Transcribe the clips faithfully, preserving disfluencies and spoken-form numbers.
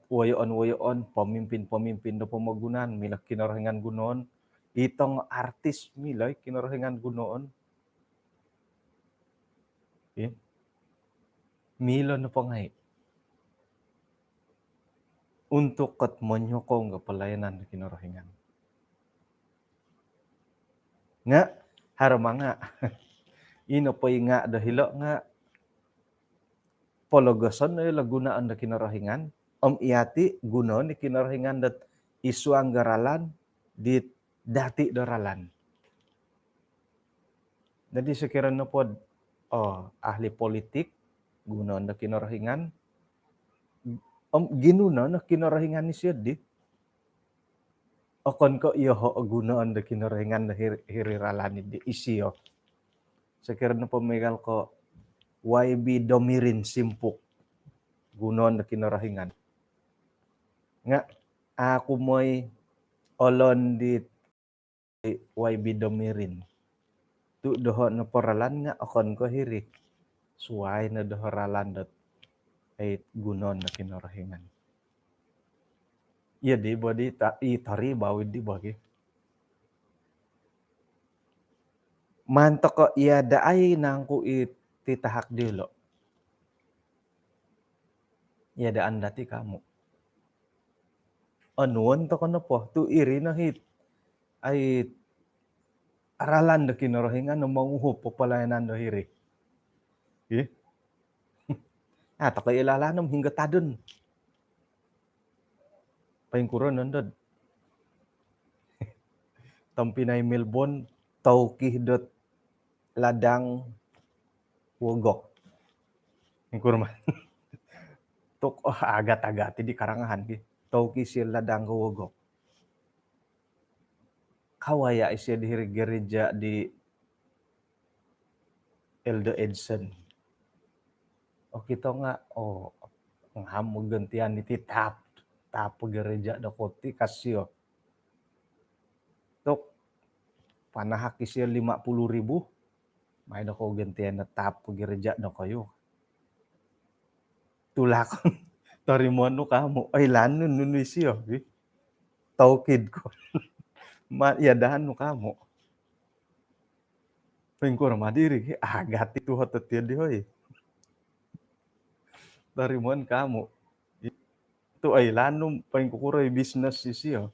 Woyoon-woyoon, pemimpin-pemimpin do pomogunan, milo Kinorohingan gunoon. Itong artis milo Kinorohingan gunoon. Ya. Milo nopo ngai' untuk kat menyokong ke pelayanan do Kinorohingan. Nga' haro manga' ino po i nga' do hilo' nga' pologoson do ilo gunoon do Kinorohingan, om iyati' gunoon i Kinorohingan dot isuang do ralan, dit dati' do ralan. Jadi sokiro nopod, oh, ahli politik, gunoon do Kinorohingan, om ginuno no Kinorohingan isio di. Okon ko' iyoho' gunoon do Kinorohingan do hiri, hiri ralan di, isio. Sokiro nopo miagal ko' Y B Domirin Simpuk, gunoon do Kinorohingan. Nga' aku moi olon di Y B Domirin. Tu' doho' nopo ralan nga' okon ko' hiri. Suwai no doho' ralan dot, ai, gunoon do Kinorohingan. Iyo di bo di ta-, i tori bawi di bo ki. Maan toko' iadaai nangku i titahak diyolo'. Iadaan dati' kamu'. Onuon toko' nopo tu' iri no hit, ai, ralan do Kinorohingan no monguhup po pelayanan do hiri. Ih. Ah, toko' ilalan om hinggo tadun. Poingkuro nondod tompinai Melbourne, tauki dot ladang wogok. Ingkuro ma. Tuk, oh, agat-agat di karangahan ki. Tauki si ladang ko wogok. Kawaya' isio di hiri gereja di Elder Edson. Okito nga', oh, ngam gantian iti tap, tap gereja do koti kasio. Tuk, panahak isio lima puluh ribu, mai do kou gantian do tap gereja dokoyu. Tulak, torimoon nu kamu', oilaan nu nunu isio, wi. Taukid ku. Ma, iadaan nu kamu'. Poingkuro ma diri, agat i tuho totio di hoi. Torimoon kamu'. Tu' oilaan nu poingkukuro i bisnes isio.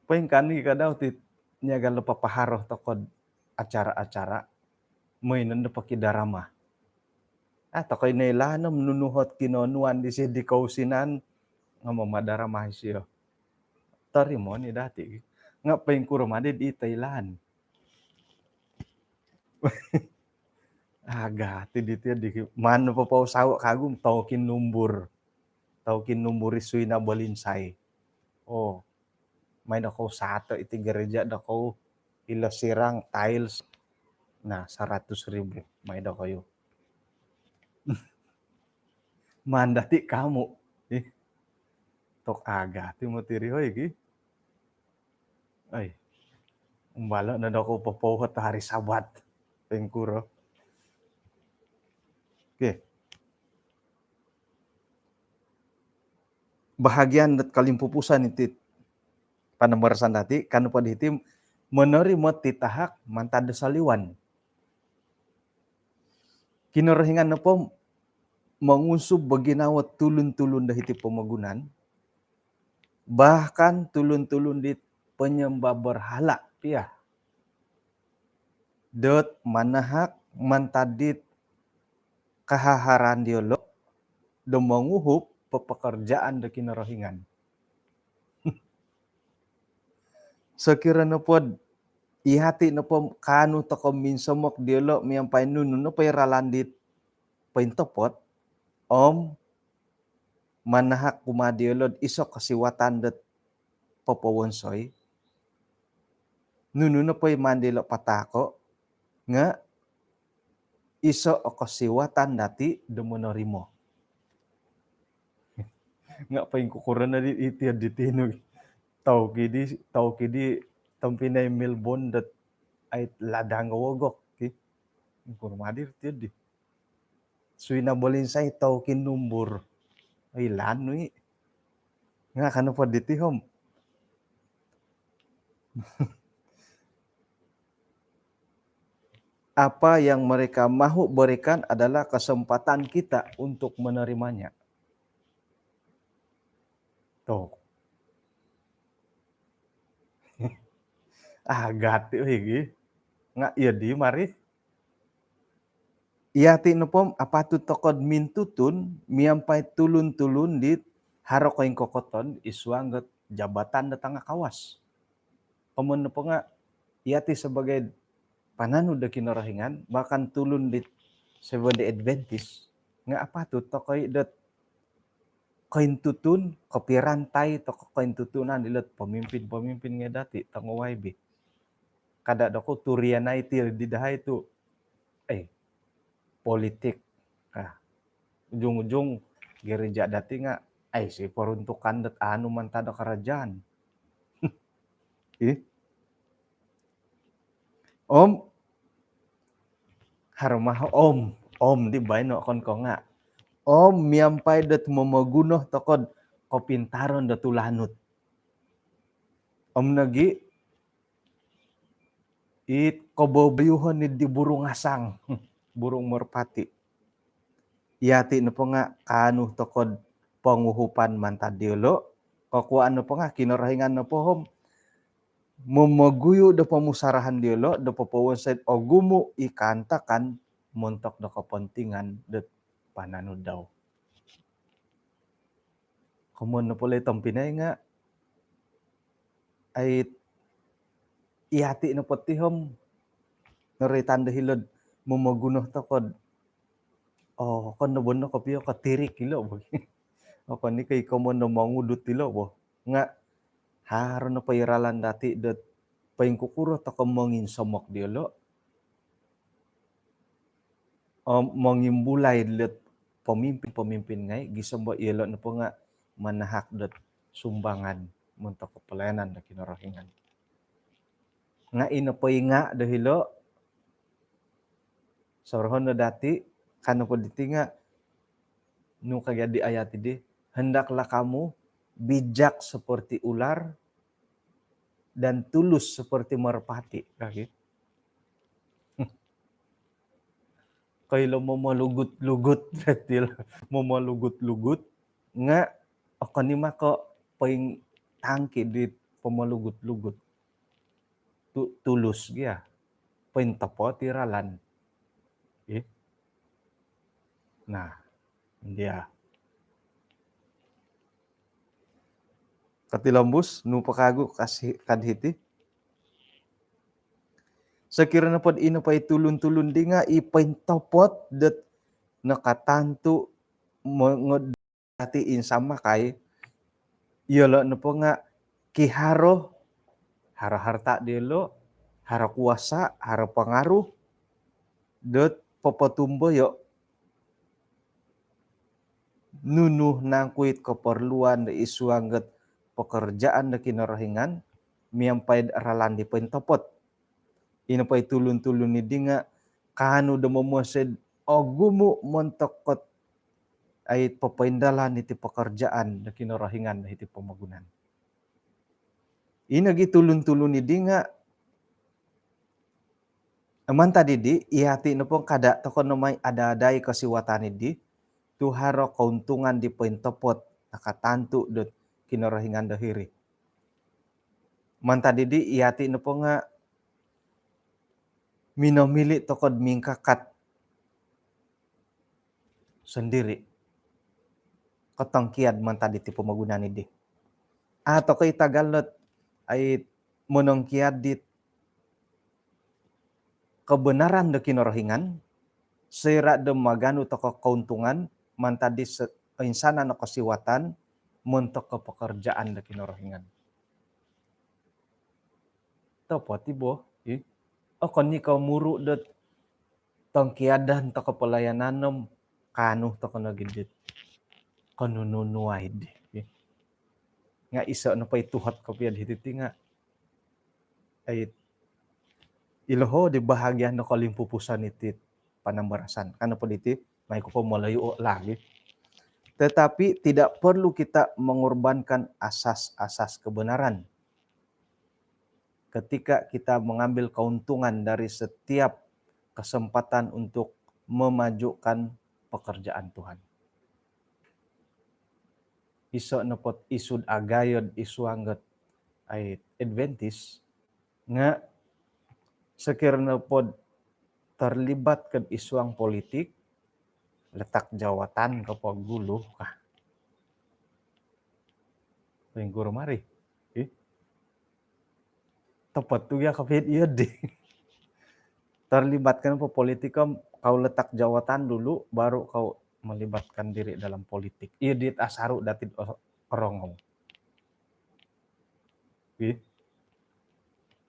Poingkaa ni kadau ti niagal papaharo toko'd acara-acara. Moi nondo pokidarama. Ah, tokoi noilaan om nunu hot kinonuan disio di kousinan nga' mamadarama isio. Torimoon i dati'. Nga' poingkuro ma di di toilaan. Agat i di tio di ki. Maan po pousao kagu om tauki numbur. Tauki numbur isui na bolinsai. Oh. Mai dokou sato iti gereja dokou, ilo sirang, tiles. Nah, saratus ribu. Mai dokoyu. Maan dati' kamu'. Ih. Tuk, agat i moti ri hoi ki. Ai. Umbalo' no dokou popouhot hari Sabat. Poingkuro. Okey. Bahagian dot kolimpupuson iti panambarasan dati', ka nopo di hiti, monorimo titahak mantad do soliwan. Kinorohingan nopo mongunsub do ginawo tulun-tulun do hiti pomogunan, bahkan tulun-tulun dit penyembah berhala pia dot manahak mantad dit kahaharan diyolo' do monguhup pepekerjaan do Kinorohingan. Sokiro nopod iyati' nopo kaanu toko' minsomok diyolo' miampai nunu nopo i ralan dit pointopot om manahak kumaa diyolo'd iso' kosiwatan dot popowonsoi. Nunu nopo i maan dilo' patahako' nga' iso' o kosiwatan dati' do monorimo. Nga' poingkukuro nodi iti di tinu. Tauki di, tauki di tompinai Melbourne dot ai ladang wogok ki. Ingkuro ma di iti di. Sui nabolinsai tau kinumbur. Ilaan nu i. Nga' kano po diti om. Apa yang mereka mahu berikan adalah kesempatan kita untuk menerimanya. Tuh. Agat ti, oi, gi. Nga' iyo di mari. Iyati' nopo apatut toko'd mintutun miampai tulun-tulun dit haro koingkokoton id suang dot jabatan do tangakawas. Komoyon nopo nga' iyati' sebagai pananud do Kinorohingan, bahkan tulun dit Seventh Day Adventist, nga' apatut toko' i' dot kointutun, kopirantai toko' kointutunan dilot pemimpin-pemimpin ngai' dati' tongo Y B. Kada' doku turianai ti di dahai tu', eh, politik. Nah, ujung-ujung gereja dati' nga', ai, si peruntukan dot anu mantad do kerajaan. Ih. Om, haro maho om, om di baino okon ko nga'. Om miampai dot momoguno toko'd kopintaron do tulanut. Om nogi', it koboboyuhon di burung asang, burung merpati. Iyati' nopo nga' kaanu toko'd ponguhupan mantad diyolo', kokuaan nopo nga' Kinorohingan nopo om momoguyu' do pomusarahan diyolo' do popowonsoi'd ogumu' i kaantakan montok do kopontingan dot pananud dau. Komoyon nopo lo i tompinai nga', ai, iyati' nopo ti om noroitan do hilo'd momoguno toko'd, oh, okon no bo no kopio kotirik ilo' bo. Okon i' ko' i komoyon do mongudut ilo' bo. Nga' haro nopo i ralan dati' dot poingkukuro toko' monginsomok diyolo', om mongimbulai dot pemimpin-pemimpin ngai', gisom bo iyolo' nopo nga' manahak dot sumbangan montok pelayanan do Kinorohingan. Nga' ino po i nga' do hilo', sorohon no dati', kano po diti nga', nu ka gia di ayat di, "Hendaklah kamu bijak seperti ular dan tulus seperti merpati," ka gia. Koilo momolugut-lugut, betul. Momolugut-lugut, nga' okon i' mako poingtangki' di pomolugut-lugut. Tu-, tulus gia. Pointopot i ralan. Ih. Nah, dia. Katilombus, nu po kagu kasi kad hiti. Sokiro nopod ino po i tulun-tulun di nga' i pointopot dot nakatantu mo-, ngo-, dati' insan makai, iyolo' nopo nga' kiharo, haro harta' diyolo', haro kuasa, haro pangaruh, dot popotumboyo' nunu nangku it koporluan do id suang dot pekerjaan do Kinorohingan, miampai'd ralan di pointopot. Ino po i tulun-tulun di nga' kaanu do momosoi'd ogumu' montok dot ai popoindalan iti pekerjaan do Kinorohingan do hiti pomogunan. Ino gi tulun-tulun di nga' mantad di, iyati' nopo kada' toko' no mai ada-adai kosiwatan di, tu' haro keuntungan di pointopot nakatantu dot Kinorohingan do hiri. Mantad di, iyati' nopo nga' minomili' toko'd mingkakat sondiri'. Kotongkiad mantad diti pomogunan di. A' toko' i tagal dot ai monongkiad dit kebenaran do Kinorohingan, soira' do maganu toko' keuntungan mantad di se-, insanan o kosiwatan montok ko pekerjaan do Kinorohingan. Topot i bo, ih. Okon i' ko' muru' dot tongkiadan toko' pelayanan om kaanu toko' nogi dit konunu-nunu ai di, ih. Nga' iso' nopo i tuhot kopio di hiti ti nga' ai, iloho' di bahagian do kolimpupuson iti panambarasan. Kano po diti, Mai ku po Melayu lagi. Tetapi tidak perlu kita mengorbankan asas-asas kebenaran ketika kita mengambil keuntungan dari setiap kesempatan untuk memajukan pekerjaan Tuhan. Iso nopo isud agayo id suang dot ai Adventist nga sekiranya pod terlibat ke id suang politik, letak jawatan ke pogulu kah. Poingkuro mari. Ih. Tepat tu ya kapit iya di. Terlibatkan apa politik, kau letak jawatan dulu, baru kau melibatkan diri dalam politik. Iya di asaru datid orongou. Ih.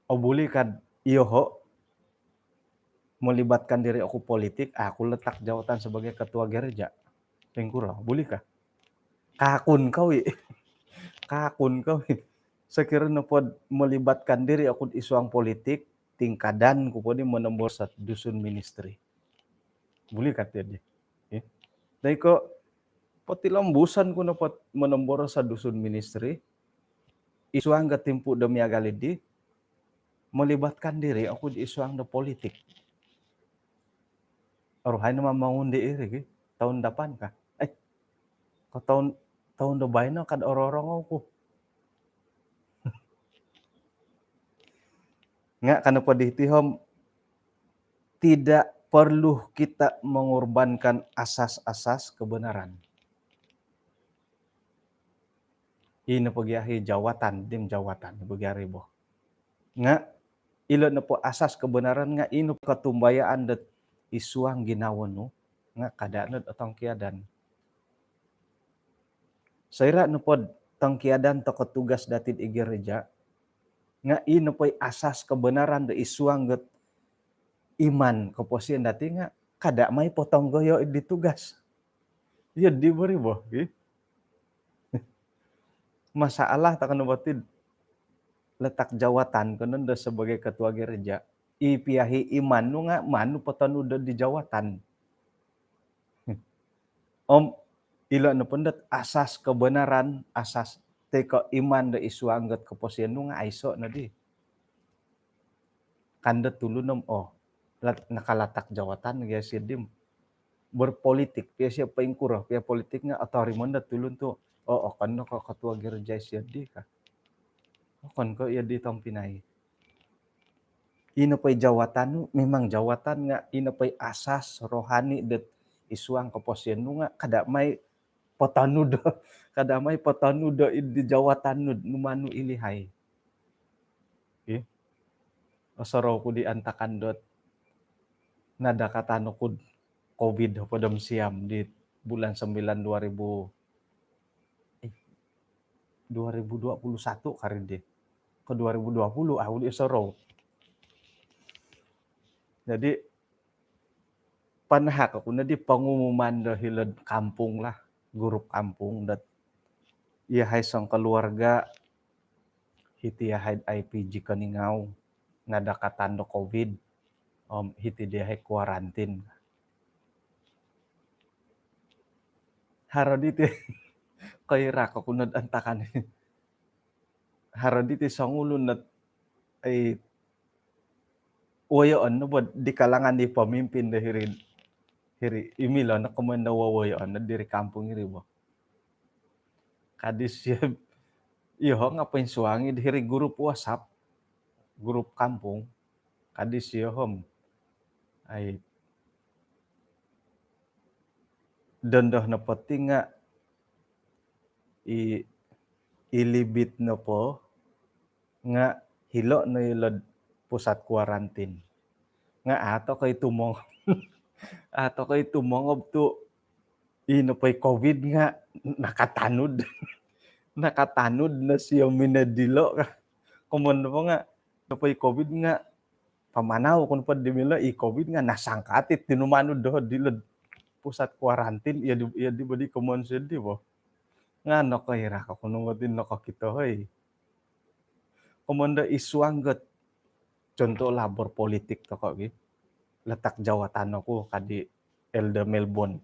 Au buli kad iyoho melibatkan diri aku politik, aku letak jawatan sebagai ketua gereja. Poingkuro, buli kah? Kakun kau i. Kakun kau i. Sekiranya pod melibatkan diri aku id suang politik, tingkadan ku po di menemboros Dusun Ministry. Buli kah tiadi? Eh? Dai ko potilombuson ku nopo menemboros Dusun Ministry, id suang ga timpu do miagal di, melibatkan diri aku id suang do politik. Oruhai no mangundi iri ki, tahun dapan kah? Eh, ko tahun, tahun do baino kad ororongou ku. Nga kano po di tihom, tidak perlu kita mengorbankan asas-asas kebenaran. Ino pogi ahi jawatan, dim jawatan pogi ari bo. Nga ilo nopo asas kebenaran nga ino kotumbayaan dot id suang ginawo nu nga kada no otongkiadan. Soira nopo tongkiadan toko tugas datid i gereja nga ino poi asas kebenaran do id suang dot iman koposion dati nga kada mai potonggoyo di tugas. Iya di beri bo, ki. Masalah tak kena batid letak jawatan kena do sebagai ketua gereja. I piahi iman nu nga manu potonu do di jawatan. Om ilo no pendot asas kebenaran, asas teko iman do id suang dot koposion nu nga aiso no di. Kan dot tulun om, oh, lat-, nakalatak jawatan gia sio dim. Berpolitik, pia sio poingkuro, pia politik nga otorimo dot tulun tu, oh, okon no ko ketua gereja sio di kah. Okon ko iya di tompinai. Ino poi jawatan nu, memang jawatan nga ino poi asas rohani dot id suang koposion nu nga kada mai potonu do, kada mai potonu do id di jawatan nu, nu manu ilihai. Okey. Osorou ku di antakan dot nadakatan oku do covid hopod om siam di bulan sembilan dua ribu, eh, dua ribu dua puluh satu kari di. Ko dua ribu dua puluh, au di osorou. Jadi, panahak oku no di pengumuman do hilo'd kampung lah, grup kampung dot iyahai songkeluarga hiti iyahai'd I P G Keningau nadakatan do covid, om hiti diyahai kuarantin. Haro diti koirak oku nod antakan. Haro diti songulun not, ai, woyoon no bo di kalangan di pemimpin do hiri, hiri i milo no komoyon do wowoyoon no diri kampung iri bo. Kadi sio, iyoho nga poinsuang i di hiri grup WhatsApp, grup kampung. Kadi sio om, ai, dondo nopo ti nga i, i Libit nopo nga hilo no ilo'd pusat kuarantin. Nga au toko i tumongob, au toko i tumongob tu i nopo i covid nga nakatanud. Nakatanud no sio minodilo ka. Komoyon nopo nga nopo i covid nga pamanau ku nopo di milo i covid nga nasangkati tinumanud doho dilo'd pusat kuarantin, iya di, iya di bo di komoyon sio di bo. Nga nokoirak oku no bo di nokokito, hoi. Komoyon do id suang dot, contoh lah, berpolitik toko gi. Letak jawatan oku kadi Elder Melbon.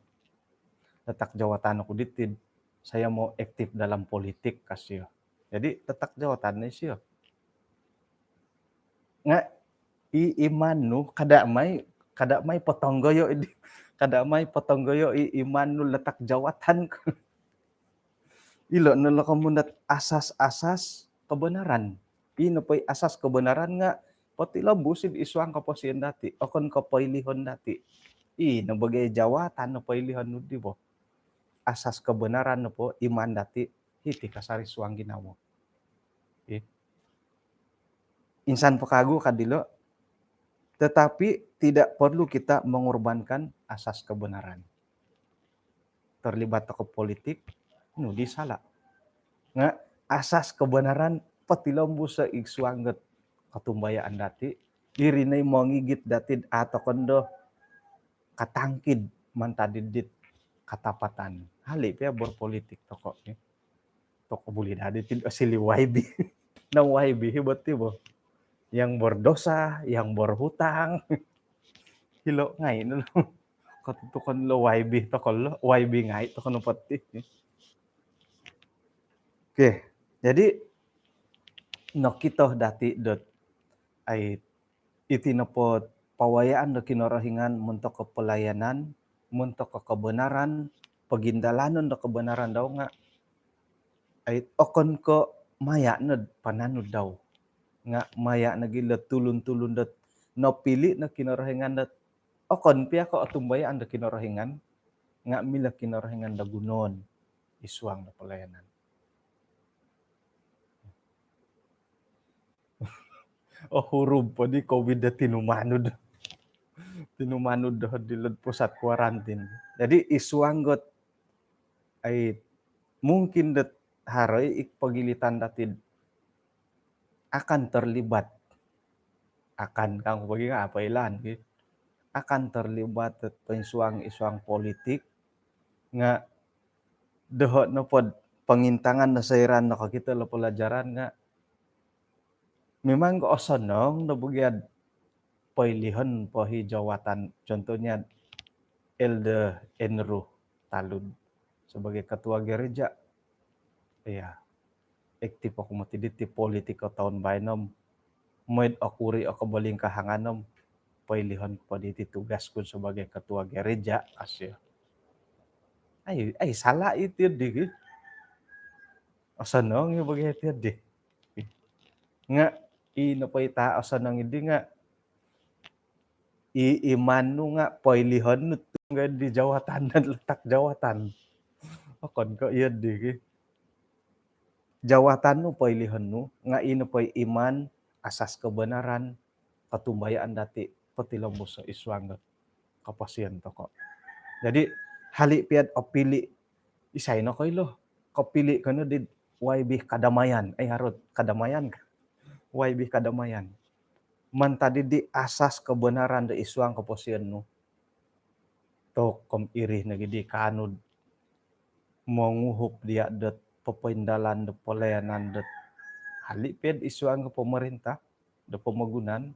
Letak jawatan oku diti, saya mau aktif dalam politik, ka sio. Jadi letak jawatan no isio. Nga i iman nu kada mai, kada mai potonggoyo idi, kada mai potonggoyo i iman nu letak jawatan. Ilo no lo komundat asas-asas kebenaran. Ino po i asas kebenaran nga potilombus id suang koposion dati, okon ko poilihon dati. Ino bagai jawatan no poilihon nu di bo. Asas kebenaran nopo iman dati, hiti kasari suang ginawo. Ih. Insan po kagu kadilo, tetapi tidak perlu kita mengorbankan asas kebenaran. Terlibat tokou politik, nu di sala. Nga asas kebenaran potilombus id suang dot kotumbayaan dati, iri no i mongigit dati atau kondo katangkid mantad dit katapatan. Hali pia berpolitik tokou ni. Tokou buli dadi ti osili Y B. Na Y B hebat ti bo. Yang berdosa, yang berhutang. Hilo ngai no lo. Katutukan lo Y B tokou lo, Y B ngai tokou no poti. Okey, jadi nokito dati dot ai iti nopo pawayaan do Kinorohingan montok pelayanan, montok kebenaran, pogindalanon do kebenaran dau nga ai okon ko maya no pananud dau. Nga maya nogi lo tulun-tulun dot nopili no Kinorohingan dot okon pia ko otumbayaan do Kinorohingan, nga milo Kinorohingan do gunoon id suang do pelayanan. Oh, huruf po di COVID do tinumanud. Tinumanud do di lod pusat kuarantin. Jadi id suang dot ai mungkin dot haro i pogilitan dati akan terlibat. Akan kangku bagi nga apa ilaan ki. Akan terlibat dot poinsuang id suang politik nga doho nopo pongintangan no soira nokokito lo pelajaran nga memang ko osonong do bugiad poilihon po hi jawatan, contohnya Elder Andrew Talun sebagai ketua gereja. Iya, aktif oku moti diti politik ko toun baino om moid okuri o kobolingkahangan om poilihon po diti tugas ku sebagai ketua gereja, ka sio. Ai, ai sala iti di ki. Osonong i bagi iti di. Nga i nopo ita osonong idi nga i iman nu nga poilihon nu tunggal di jawatan dan letak jawatan. Okon ko iyo di ki. Jawatan nu poilihon nu nga i nopo i iman, asas kebenaran, kotumbayaan dati potilombus id suang dot koposion tokou. Jadi hali piad opili isai no koilo, kopili kono di Y B kadamaian, ai harut kadamaian ka. Y B kadamaian. Mantad di asas kebenaran do id suang koposion nu. Tokou om iri nogi di kaanu monguhup dia dot popoindalan do pelayanan dot hali piad id suang ko pemerintah do pomogunan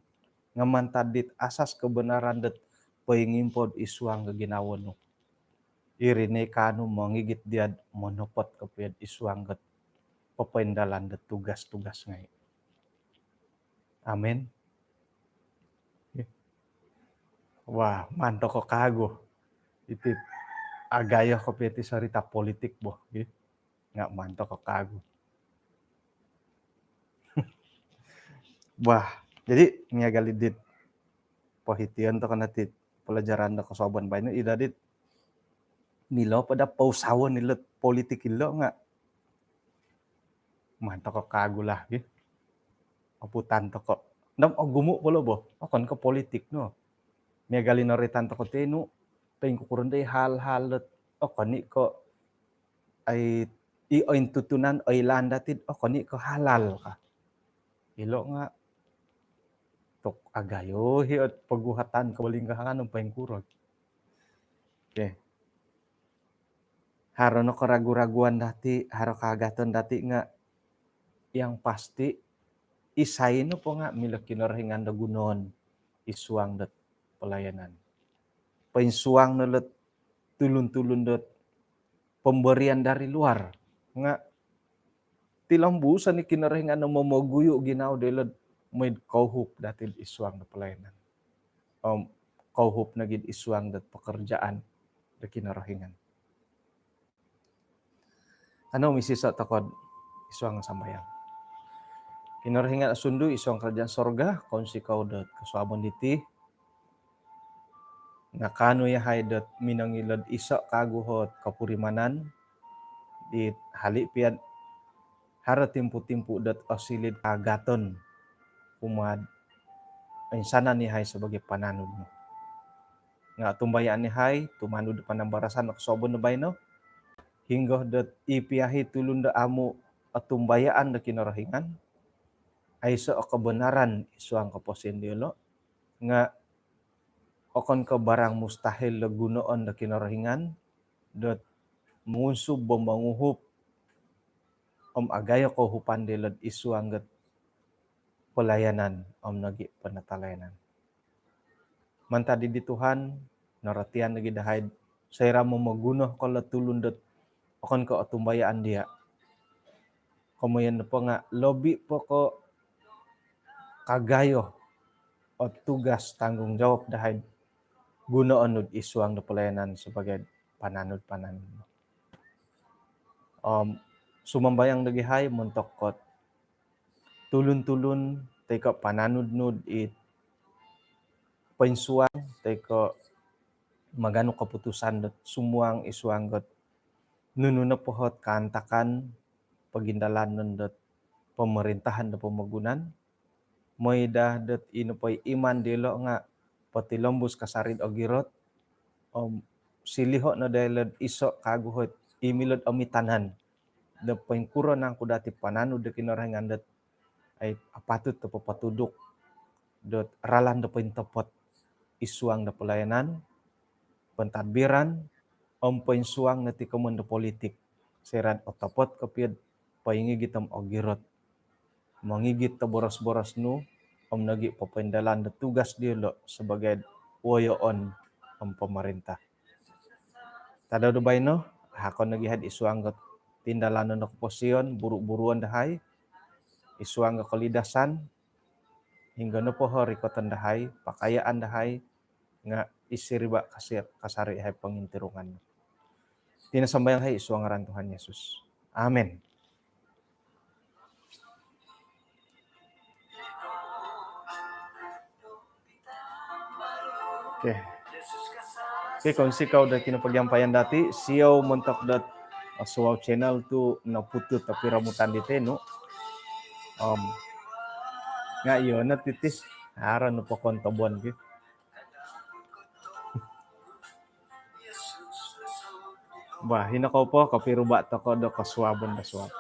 nga mantad dit asas kebenaran dot poingimpod id suang ko ginawo nu. Iri no i kaanu mongigit dia monopot ko piad id suang dot popoindalan dot tugas-tugas ngai. Amin. Wah, maan tokou kagu. Iti agayo kopio iti sorita politik bo. Nga maan tokou kagu. Wah, jadi miagal i dit pohition tokou no ti pelajaran do kosuabon baino, ida dit milo po da pousawon ilo politik ilo nga maan tokou kagu lah gi. Oputan tokou. Om ogumu po lo bo. Okon ko politik no. Miagal i noroitan tokou tinu, poingkukuro di hal-hal dot okon i ko ai i ointutunan oilaan dati dot okon i ko halal ka. Ilo nga tu agayo hi ot poguhatan kobolingkahangan om poingkuro. Okey. Haro no keragu-raguan dati, haro kaagaton dati nga yang pasti isai nopo nga milo Kinorohingan do gunoon id suang dot pelayanan. poinsuang no lot tulun-tulun dot pemberian dari luar. Nga tilombuson i Kinorohingan no momoguyu ginawo dilo'd mooi do kouhup dati'd isuang do pelayanan. Om kouhup nogi'd isuang do pekerjaan do Kinorohingan. Kanou misiso toko'd isuang sambayang. Kinorohingan osundu isuang kerajaan sorga, kounsikou dot kosuabon diti. Nga kaanu yahai dot minongilo'd iso kagu ot kopurimanan di hali pia'd haro timpu-timpu dot osiliu'd kaagaton kumaa'd insanan yahai sebagai pananud nu. Nga otumbayaan yahai tumanud do panambarasan do kosuabon do baino, hinggo dot i piahi tulun do amu otumbayaan do Kinorohingan, aiso o kebenaran isuang koposion diolo, nga okon ko barang mustahil do gunoon do Kinorohingan dot mongunsub om monguhup om agayo kouhupan dilo'd isuang dot pelayanan om nogi penatalayanan. Mantad di Tuhan, norotian nogi dahai soira momoguno ko lo tulun dot okon ko otumbayaan dia. Komoyon nopo nga lobi po ko kagayo o tugas tanggungjawab dahai gunoon nu'd isuang do pelayanan sebagai pananud-pananud. Om sumambayang nogi hai montok kot tulun-tulun toi ko pananud nu'd it poinsuang toi ko maganu keputusan dot sumuang isuang dot nunu nopo ot kaantakan pogindalanon dot pemerintahan do pomogunan, mooi daa dot i nopo i iman diolo nga potilombus kasari'd ogirot om siliho no dilo'd iso kagu ot i milo'd omitanan do poingkuro nangku dati pananud do Kinorohingan dot ai apatut do popotuduk dot ralan do pointopot isuang do pelayanan, pentadbiran om poinsuang no ti komoyon do politik. Soira'd otopot kopio'd poingigit om ogirot, mongigit do boros-boros nu om nogi popoindalan do tugas diolo sebagai woyoon om pemerintah. Tadau do baino, ahakon nogi hai isuang dot tindalanon do koposion, buru-buruon dahai isuang do kolidasan, hinggo nopo o rikoton dahai, pakayaan dahai, nga isiriba kasir kasari hai pongintirungan. Iti no sambayang hai isuang ngaran Tuhan Yesus. Amin. Okey. Okey, kounsikou do kinopogiampayan dati, siou montok dot Suau Channel tu noputut o piromutan di tenu. Om nga iyo no titi, haro no pokon tobon ki. Bah, ino kou po, kopiruba toko do kosuabon do suab.